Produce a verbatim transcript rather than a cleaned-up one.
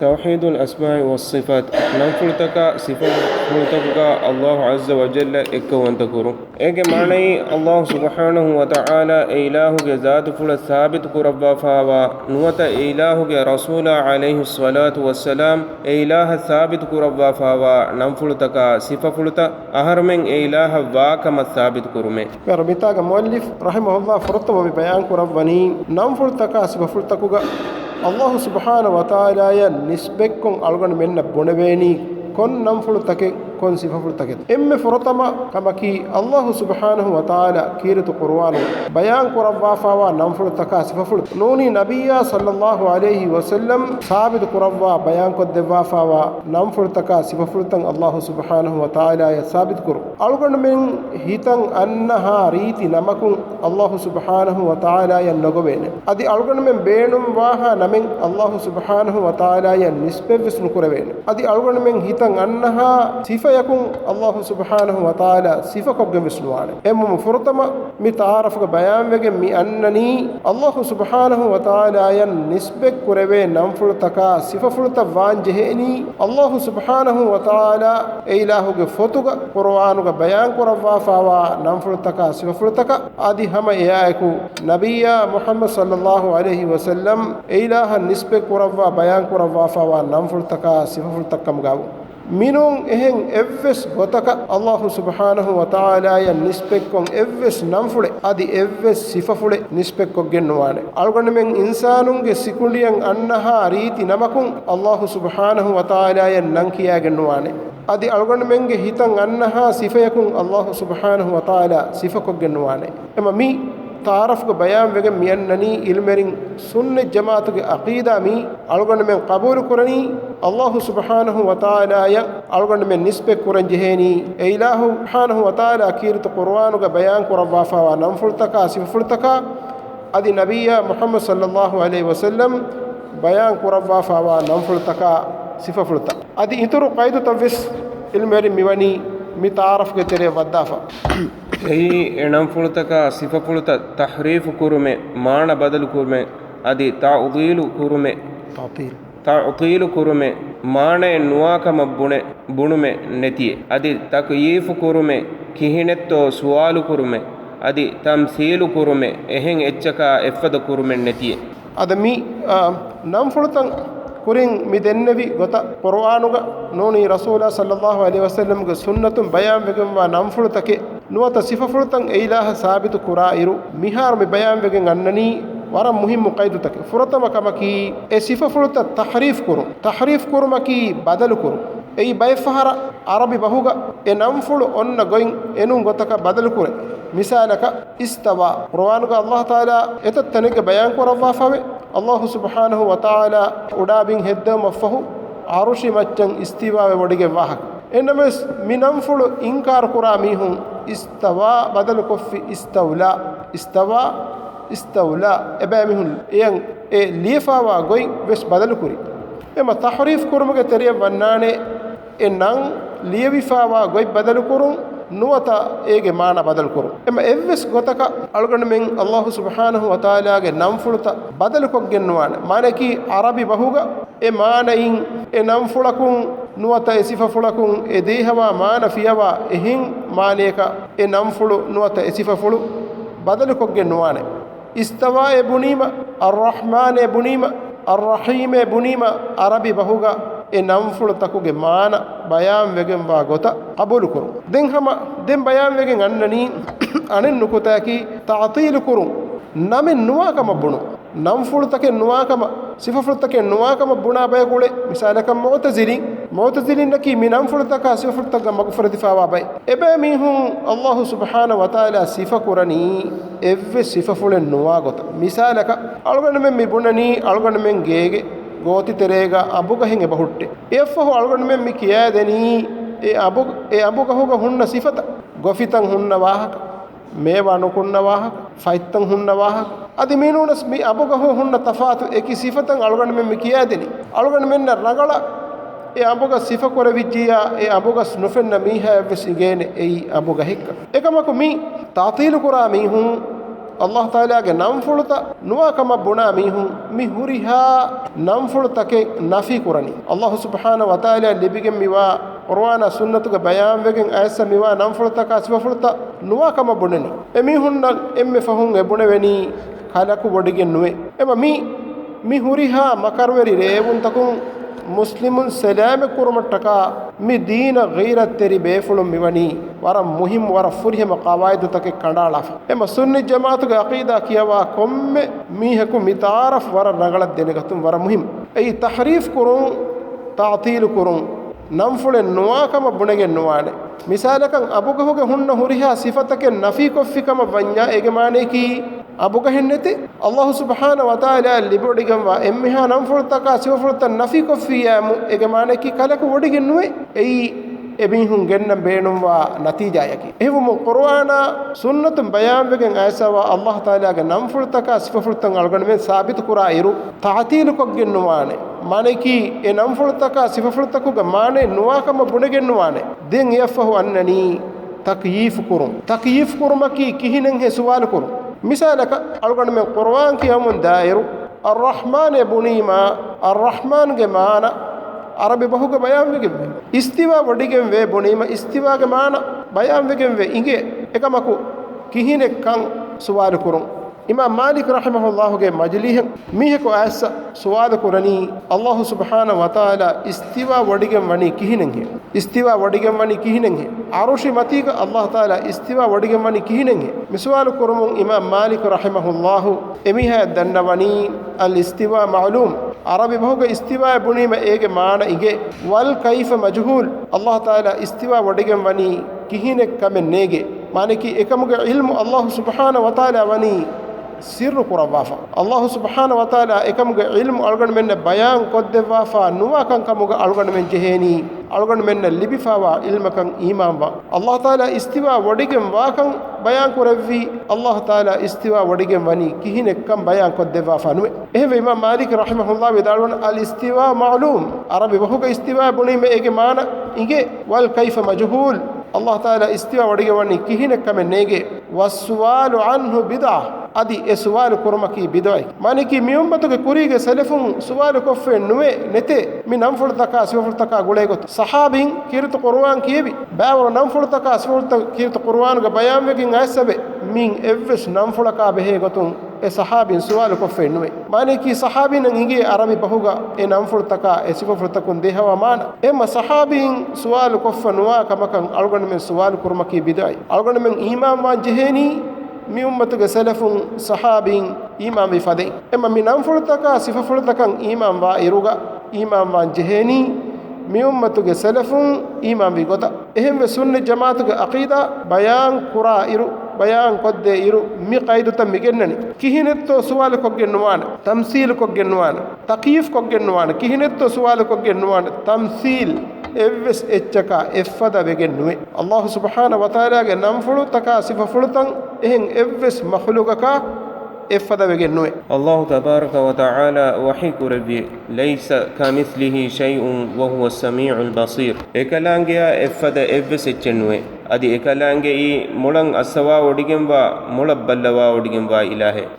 ތައުޙީދުލް އަސްމާއި ވައްޞިފާތް، ނަންފުޅުތަކާ ސިފަފުޅުތަކުގަ އައްލާހު ޢައްޒަ ވަޖައްލަ އެއްކައުވަންތަކުރުން. އޭގެ މާނައީ، އައްލާހު ސުބްޙާނަހު ވަތަޢާލާ އެ އިލާހުގެ ޒާތުފުޅަށް ސާބިތު ކުރައްވާފާވާ ނުވަތަ އެ އިލާހުގެ ރަސޫލާ ޢަލައިހިއްޞަލާތު ވައްސަލާމް އެ އިލާހަށް ސާބިތު ކުރައްވާފާވާ ނަންފުޅުތަކާ ސިފަފުޅުތައް އަހަރުމެން އެ އިލާހަށް ވާކަމަށް ސާބިތު ކުރުމޭ. މިތާގަ މުއައްލިފް ރަޙިމަހުﷲ ފުރަތަމަ މި ބަޔާން ކުރައްވަނީ، ނަންފުޅުތަކާ ސިފަފުޅުތަކުގަ އައްލާހު ސުބްޙާނަހު ވަތަޢާލާޔަށް ނިސްބަތްކޮށް އަޅުގަނޑުމެންނަށް ބުނެވޭނީ ކޮން ނަންފުޅުތަކެއް، ކޮން ސިފަފުޅުތަކެއް. އެންމެ ފުރަތަމަ ކަމަކީ، އައްލާހު ސުބްޙާނަހު ވަތަޢާލާ ކީރިތި ޤުރުއާނުގަ ބަޔާން ކުރައްވާފާވާ ނަންފުޅުތަކާ ސިފަފުޅު ނޫނީ ނަބިއްޔާ ޞައްލައްލާހު ޢަލައިހި ވަސައްލަމް ސާބިތު ކުރައްވާ ބަޔާންކޮށްދެއްވާފާވާ ނަންފުޅުތަކާ ސިފަފުޅުތައް އައްލާހު ސުބްޙާނަހު ވަތަޢާލާޔަށް ސާބިތު ކުރުން. އަޅުގަނޑުމެން ހިތަށް އަންނަހާ ރީތި ނަމަކުން އައްލާހު ސުބްޙާނަހު ވަތަޢާލާޔަށް ނުގޮވޭނެ. އަދި އަޅުގަނޑުމެން ބޭނުންވާހާ ނަމެއް އައްލާހު ސުބްޙާނަހު ވަތަޢާލާޔަށް ނިސްބަތްވެސް ނުކުރެވޭނެ. އަދި އަޅުގަނޑުމެން ހިތަށް އަންނަހާ ސިފަޔަކުން އައްލާހު ސުބްޙާނަހު ވަތަޢާލާ ސިފަކޮށްގެން ވެސް ނުވާނެ. އެހެންވުމުން ފުރަތަމަ މި ތަޢާރަފުގަ ބަޔާންވެގެން މި އަންނަނީ، އައްލާހު ސުބްޙާނަހު ވަތަޢާލާޔަށް ނިސްބަތް ކުރެވޭ ނަންފުޅުތަކާ ސިފަފުޅުތައް ވާން ޖެހެނީ، އައްލާހު ސުބްޙާނަހު ވަތަޢާލާ އެ އިލާހުގެ ފޮތުގަ، ޤުރުއާނުގަ ބަޔާން ކުރައްވާފާވާ ނަންފުޅުތަކާ ސިފަފުޅުތަކަށް، އަދި ހަމަ އެއާއެކު، ނަބިއްޔާ މުޙައްމަދު ޞައްލައްލާހު ޢަލައިހި ވަސައްލަމް އެ އިލާހަށް ނިސްބަތް ކުރައްވާ ބަޔާން ކުރައްވާފާވާ ނަންފުޅުތަކާ ސިފަފުޅުތައް ކަމުގައު. މިނޫން އެހެން އެއްވެސް ގޮތަކަށް އައްލާހު ސުބްޙާނަހު ވަތަޢާލާޔަށް ނިސްބަތްކޮށް އެއްވެސް ނަންފުޅެއް އަދި އެއްވެސް ސިފަފުޅެއް ނިސްބަތްކޮށްގެން ނުވާނެ. އަޅުގަނޑުމެން އިންސާނުންގެ ސިކުނޑިއަށް އަންނަހާ ރީތި ނަމަކުން އައްލާހު ސުބްޙާނަހު ވަތަޢާލާޔަށް ނަން ކިޔާގެން ނުވާނެ. އަދި އަޅުގަނޑުމެންގެ ހިތަށް އަންނަހާ ސިފަޔަކުން އައްލާހު ސުބްޙާނަހު ވަތަޢާލާ ސިފަކޮށްގެން ނުވާނެ. އެމަ މި ތަޢާރަފުގެ ބަޔާންވެގެން މިއަންނަނީ ޢިލްމުވެރިން ސުންނަތް ޖަމާޢަތުގެ ޢަޤީދާ މީ އަޅުގަނޑުމެން ޤަބޫލު ކުރަނީ، އައްލާހު ސުބްޙާނަހު ވަތަޢާލާޔަށް އަޅުގަނޑުމެން ނިސްބަތް ކުރަން ޖެހޭނީ، އެ އިލާހު ސުބްޙާނަހު ވަތަޢާލާ ކީރިތި ޤުރުއާނުގަ ބަޔާން ކުރައްވާފާވާ ނަންފުޅުތަކާ ސިފަފުޅުތަކާ، އަދި ނަބިއްޔާ މުޙައްމަދު ޞައްލައްލާހު ޢަލައިހި ވަސައްލަމް ބަޔާން ކުރައްވާފާވާ ނަންފުޅުތަކާ ސިފަފުޅުތައް. އަދި އިތުރު ޤައިދުތައްވެސް ޢިލްމުވެރިން މިވަނީ މި ތަޢާރަފުގެ ތެރެއަށް ވައްދާފަ. އެއީ، އެ ނަންފުޅުތަކާ ސިފަފުޅުތައް ތަޙްރީފު ކުރުމެއް، މާނަ ބަދަލު ކުރުމެއް، އަދި ތަޢުޠީލު ކުރުމެއް، ތަޢުޠީލު. ތަޢުޠީލު ކުރުމެއް، މާނައެއް ނުވާކަމަށް ބުނެ، ބުނުމެއް ނެތިއެއް. އަދި ތަކްޔީފު ކުރުމެއް، ކިހިނެއްތޯ ސުވާލު ކުރުމެއް، އަދި ތަމްސީލު ކުރުމެއް، އެހެން އެއްޗަކާ އެއްފަދަ ކުރުމެއް ނެތިއެއް. އަދި މި، އާ، ނަންފުޅުތައް ކުރިން މި ދެންނެވި ގޮތަށް ޤުރުއާނުގަ ނޫނީ ރަސޫލާ ޞައްލައްލާހު ޢަލައިހި ވަސައްލަމްގެ ސުންނަތުން ބަޔާންވެގެންވާ ނަންފުޅުތަކެއް ނުވަތަ ސިފަފުޅުތައް އެ އިލާހަށް ސާބިތު ކުރާ އިރު، މިހާރު މި ބަޔާންވެގެން އަންނަނީ ވަރަށް މުހިއްމު ޤައިދުތަކެއް. ފުރަތަމަ ކަމަކީ، އެ ސިފަފުޅުތައް ތަޙްރީފް ކުރުން. ތަޙްރީފް ކުރުމަކީ ބަދަލު ކުރުން. އެއީ ބައެއް ފަހަރަށް ޢަރަބި ބަހުގަ އެ ނަންފުޅު އޮންނަ ގޮތް އެނޫން ގޮތަކަށް ބަދަލު ކުރޭ. މިސާލަކަށް، އިސްތަވާ. ޤުރުއާނުގަ ﷲ ތަޢާލާ އެތައް ތަނެއްގަ ބަޔާން ކުރައްވާފަވޭ، ﷲ ސުބްޙާނަހު ވަތަޢާލާ އުޑާބިން ހެއްދެވުމަށްފަހު ޢަރުޝި މައްޗަށް އިސްތިވާވެ ވޮޑިގެން ވާހަކަ. އެހެންނަމަވެސް، މި ނަންފުޅު އިންކާރު ކުރާ މީހުން އިސްތަވާ ބަދަލުކޮށްފި އިސްތައުލާ، އިސްތަވާ، އިސްތައުލާ. އެބައިމީހުން އެޔަށް އެ ލިޔެފާވާ ގޮތް ވެސް ބަދަލުކުރި. އެމަ ތަޙްރީފް ކުރުމުގެ ތެރެއަށް ވަންނާނެ، އެ ނަން ލިޔެވިފާވާ ގޮތް ބަދަލުކުރުން، ނުވަތަ އޭގެ މާނަ ބަދަލުކުރުން. އެމަ އެއްވެސް ގޮތަކަށް އަޅުގަނޑުމެން ﷲ ސުބްޙާނަހު ވަތަޢާލާގެ ނަންފުޅުތައް ބަދަލުކޮށްގެން ނުވާނެ. މާނައަކީ، ޢަރަބި ބަހުގަ އެ މާނައިން އެ ނަންފުޅަކުން ނުވަތަ އެ ސިފަފުޅަކުން އެ ދޭހަވާ މާނަ ފިޔަވާ އެހެން މާނަޔަކަށް އެ ނަންފުޅު ނުވަތަ އެ ސިފަފުޅު ބަދަލުކޮށްގެން ނުވާނެ. އިސްތަވާއޭ ބުނީމަ، އައްރަޙްމާނޭ ބުނީމަ، އައްރަޙީމޭ ބުނީމަ، ޢަރަބި ބަހުގަ އެ ނަންފުޅުތަކުގެ މާނަ ބަޔާންވެގެންވާ ގޮތަށް ޤަބޫލުކުރުން. ދެން ހަމަ ދެން ބަޔާންވެގެން އަންނަނީ އަނެއް ނުކުތައަކީ ތަޢުޠީލު ކުރުން. ނަމެއް ނުވާ ކަމަށް ބުނުން. ނަންފުޅުތަކެއް ނުވާކަމަށް، ސިފަފުޅުތަކެއް ނުވާކަމަށް ބުނާ ބަޔަކު އުޅޭ. މިސާލަކަށް މުޢުތަޒިލީން. މުޢުތަޒިލީންނަކީ މި ނަންފުޅުތަކާ ސިފަފުޅުތަކުގަ މަގުފުރެދިފާވާ ބައެއް. އެބައިމީހުން ﷲ ސުބްޙާނަހު ވަތަޢާލާ ސިފަކުރަނީ އެއްވެސް ސިފަފުޅެއް ނުވާ ގޮތަށް. މިސާލަކަށް، އަޅުގަނޑުމެން މި ބުނަނީ އަޅުގަނޑުމެން ގޭގެ ގޯތިތެރޭގަ އަނބުގަހެއް އެބަހުއްޓޭ. އެއަށްފަހު އަޅުގަނޑުމެން މި ކިޔައިދެނީ އެ އަނބު، އެ އަނބުގަހުގަ ހުންނަ ސިފަތައް. ގޮފިތައް ހުންނަ ވާހަކަ، މޭވާ ނުކުންނަ ވާހަކަ، ފަތްތައް ހުންނަ ވާހަކަ. އަދި މިނޫނަސް މި އަނބުގަހު ހުންނަ ތަފާތު އެކި ސިފަތައް އަޅުގަނޑުމެން މި ކިޔައިދެނީ. އަޅުގަނޑުމެންނަށް ރަނގަޅަށް އެ އަނބުގަސް ސިފަކުރެވިއްޖިއްޔާ، އެ އަނބުގަސް ނުފެންނަ މީހާއަށްވެސް އިނގޭނެ އެއީ އަނބުގަހެއްކަން. އެކަމަކު މި ތަޢުޠީލުކުރާ މީހުން އައްލާހު ތަޢާލާގެ ނަންފުޅުތައް ނުވާ ކަމަށް ބުނާ މީހުން މި ހުރިހާ ނަންފުޅުތަކެއް ނަފީ ކުރަނީ. އައްލާހު ސުބްޙާނަހު ވަތަޢާލާ ލިބިގެން މިވާ ޤުރުއާނާ ސުންނަތުގަ ބަޔާންވެގެން އައިސް މިވާ ނަންފުޅުތަކާ ސިފަފުޅުތައް ނުވާ ކަމަށް ބުނަނީ. އެމީހުންނަށް އެންމެ ފަހުން އެ ބުނެވެނީ ކަލަކު ވޮޑިގެން ނުވޭ. އެމަ މި، މި ހުރިހާ މަކަރުވެރި ރޭވުންތަކުން މުސްލިމުން ސަލާމަތް ކުރުމަށްޓަކާ މި ދީނަށް ޣައިރަތްތެރި ބޭފުޅުން މިވަނީ ވަރަށް މުހިއްމު، ވަރަށް ފުރިހަމަ ޤަވާއިދުތަކެއް ކަނޑައަޅާފަ. އެމަ ސުންނި ޖަމާޢަތުގެ ޢަޤީދާ ކިޔަވާ ކޮންމެ މީހަކު މި ތަޢާރަފް ވަރަށް ރަނގަޅަށް ދެނެގަތުން ވަރަށް މުހިއްމު. އެއީ ތަޙްރީފް ކުރުން، ތަޢްޠީލު ކުރުން، ނަންފުޅެއް ނުވާ ކަމަށް ބުނެގެން ނުވާނެ. މިސާލަކަށް، އަބުގަހުގެ ހުންނަ ހުރިހާ ސިފަތަކެއް ނަފީކޮށްފި ކަމަށް ވަންޏާ، އޭގެ މާނަޔަކީ އަބުގަހެއް ނެތި. އައްލާހު ސުބްޙާނަހު ވަތަޢާލާ ލިބިވޮޑިގެންވާ އެންމެހާ ނަންފުޅުތަކާ ސިފަފުޅުތައް ނަފީކޮށްފިއްޔާމު، އޭގެ މާނަޔަކީ ކަލަކު ވޮޑިގެން ނުވޭ. އެއީ އެމީހުން ގެންނަން ބޭނުންވާ ނަތީޖާޔަކީ. އެހެންވުމުން، ޤުރުއާނާ ސުންނަތުން ބަޔާންވެގެން އައިސްފަވާ އައްލާހު ތަޢާލާގެ ނަންފުޅުތަކާ ސިފަފުޅުތައް އަޅުގަނޑުމެން ސާބިތު ކުރާ އިރު، ތަޢްޠީލު ކޮށްގެން ނުވާނެ. މާނަޔަކީ، އެ ނަންފުޅުތަކާ ސިފަފުޅުތަކުގެ މާނައެއް ނުވާ ކަމަށް ބުނެގެން ނުވާނެ. ދެން އެއަށްފަހު އަންނަނީ ތަކްޔީފު ކުރުން. ތަކްޔީފު ކުރުމަކީ ކިހިނެއްހޭ ސުވާލު ކުރުން. މިސާލަކަށް، އަޅުގަނޑުމެން ޤުރުއާން ކިޔަވަމުން ދާއިރު، އައްރަޙްމާނޭ ބުނީމާ، އައްރަޙްމާންގެ މާނަ ޢަރަބި ބަހުގަ ބަޔާންވެގެންވޭ. އިސްތިވާ ވޮޑިގެންވޭ ބުނީމަ، އިސްތިވާގެ މާނަ ބަޔާންވެގެންވޭ އިނގޭ. އެކަމަކު، ކިހިނެއްކަން ސުވާލު ކުރުން. އިމާމް މާލިކް ރަޙިމަހުﷲގެ މަޖިލީހަށް މީހަކު އައިސް ސުވާލު ކުރަނީ، އައްލާހު ސުބްޙާނަހު ވަތަޢާލާ އިސްތިވާ ވޮޑިގެން ވަނީ ކިހިނެއްހޭ؟ އިސްތިވާ ވޮޑިގެން ވަނީ ކިހިނެއްހޭ؟ ޢަރުޝި މަތީގަ އައްލާހު ތަޢާލާ އިސްތިވާ ވޮޑިގެން ވަނީ ކިހިނެއްހޭ؟ މި ސުވާލު ކުރުމުން އިމާމް މާލިކް ރަޙިމަހުﷲ އެމީހާޔަށް ދަންނަވަނީ، އަލް އިސްތިވާ މަޢުލޫމް. ޢަރަބި ބަހުގަ އިސްތިވާއޭ ބުނީމަ އޭގެ މާނަ އިނގޭ، ވަލް ކައިފަ މަޖުހޫލް. އައްލާހު ތަޢާލާ އިސްތިވާ ވޮޑިގެން ވަނީ ކިހިނެއްކަމެއް ނޭގޭ. މާނައަކީ، އެކަމުގެ ޢިލްމު އައްލާހު ސުބްޙާނަހު ވަތަޢާލާ ވަނީ ސިއްރު ކުރައްވާފަ. އައްލާހު ސުބްޙާނަހު ވަތަޢާލާ އެކަމުގެ ޢިލްމު އަޅުގަނޑުމެންނަށް ބަޔާން ކޮށްދެއްވާފާ ނުވާ ކަންކަމުގަ އަޅުގަނޑުމެން ޖެހޭނީ، އަޅުގަނޑުމެންނަށް ލިބިފާވާ ޢިލްމަކަށް އީމާންވާ. އައްލާހު ތަޢާލާ އިސްތިވާ ވޮޑިގެން ވާކަން ބަޔާން ކުރެއްވީ، އައްލާހު ތަޢާލާ އިސްތިވާ ވޮޑިގެން ވަނީ ކިހިނެއްކަން ބަޔާން ކޮށްދެއްވާފާ ނުވޭ. އެހެންވެ، އިމާމް މާލިކް ރަޙިމަހުﷲ ވިދާޅުވަން، އަލް އިސްތިވާ މަޢުލޫމް. ޢަރަބި ބަހުގަ އިސްތިވާ ބުނީމަ އޭގެ މާނަ އިނގޭ، ވަލް ކައިފަ މަޖުހޫލް. އައްލާހު ތަޢާލާ އިސްތިވާ ވޮޑިގެން ވަނީ ކިހިނެއްކަމެއް ނޭގޭ. ވައްސުވާލު ޢަންހު ބިދްޢަ. އަދި އެ ސުވާލު ކުރުމަކީ ބިދްޢައެއް. މާނައަކީ މިއުއްމަތުގެ ކުރީގެ ސަލަފުން ސުވާލު ކޮށްފައެއް ނުވޭ، ނެތޭ، މި ނަންފުޅުތަކާ ސިފަފުޅުތަކާ ގުޅޭގޮތުން. ޞަޙާބީން ކީރިތި ޤުރުއާން ކިޔެވި. ބައިވަރު ނަންފުޅުތަކާ ސިފަފުޅުތައް ކީރިތި ޤުރުއާނުގަ ބަޔާންވެގެން އައިސްސަވެ، މިއިން އެއްވެސް ނަންފުޅަކާ ބެހޭ ގޮތުން އެ ޞަޙާބީން ސުވާލު ކޮށްފައެއް ނުވޭ. މާނައަކީ ޞަޙާބީންނަށް އިނގޭ ޢަރަބި ބަހުގަ އެ ނަންފުޅުތަކާ އެ ސިފަފުޅުތަކުން ދޭހަވާ މާނަ. އެހެންމަ ޞަޙާބީން ސުވާލު ކޮށްފަ ނުވާ ކަމަކަށް އަޅުގަނޑުމެން ސުވާލު ކުރުމަކީ ބިދްޢައެއް. އަޅުގަނޑުމެން އީމާންވާން ޖެހޭނީ މި އުއްމަތުގެ ސަލަފުން ޞަޙާބީން އީމާންވި ފަދައިން. އެމަ މި ނަންފުޅުތަކާ ސިފަފުޅުތަކަށް އީމާންވާ އިރުގަ އީމާންވާން ޖެހޭނީ މި އުއްމަތުގެ ސަލަފުން އީމާންވި ގޮތަށް. އެހެންވެ ސުންނަތް ޖަމާޢަތުގެ ޢަޤީދާ ބަޔާން ކުރާ އިރު، ބަޔާން ކޮށްދޭ އިރު މި ޤައިދުތައް މި ގެންނަނީ. ކިހިނެއްތޯ ސުވާލު ކޮށްގެން ނުވާނެ، ތަމްސީލު ކޮށްގެން ނުވާނެ، ތަކްޔީފް ކޮށްގެން ނުވާނެ، ކިހިނެއްތޯ ސުވާލު ކޮށްގެން ނުވާނެ، ތަމްސީލް އެއްވެސް އެއްޗަކާ އެއްފަދަ ވެގެން ނުވޭ. އައްލާހު ސުބްޙާނަހު ވަތަޢާލާގެ ނަންފުޅުތަކާ ސިފަފުޅުތައް އެހެން އެއްވެސް މަޚްލޫޤަކާ އެއްފަދަ ވެގެން ނުވޭ. އައްލާހު ތަބާރަކަ ވަތަޢާލާ ވަޙީ ކުރެއްވި، ليس كمثله شيء وهو السميع البصير. އެކަލާނގެއާ އެއްފަދަ އެއްވެސް އެއްޗެއް ނުވޭ. އަދި އެކަލާނގެއީ މޮޅަށް އައްސަވާވޮޑިގެންވާ، މޮޅަށް ބައްލަވާވޮޑިގެންވާ އިލާހެއް.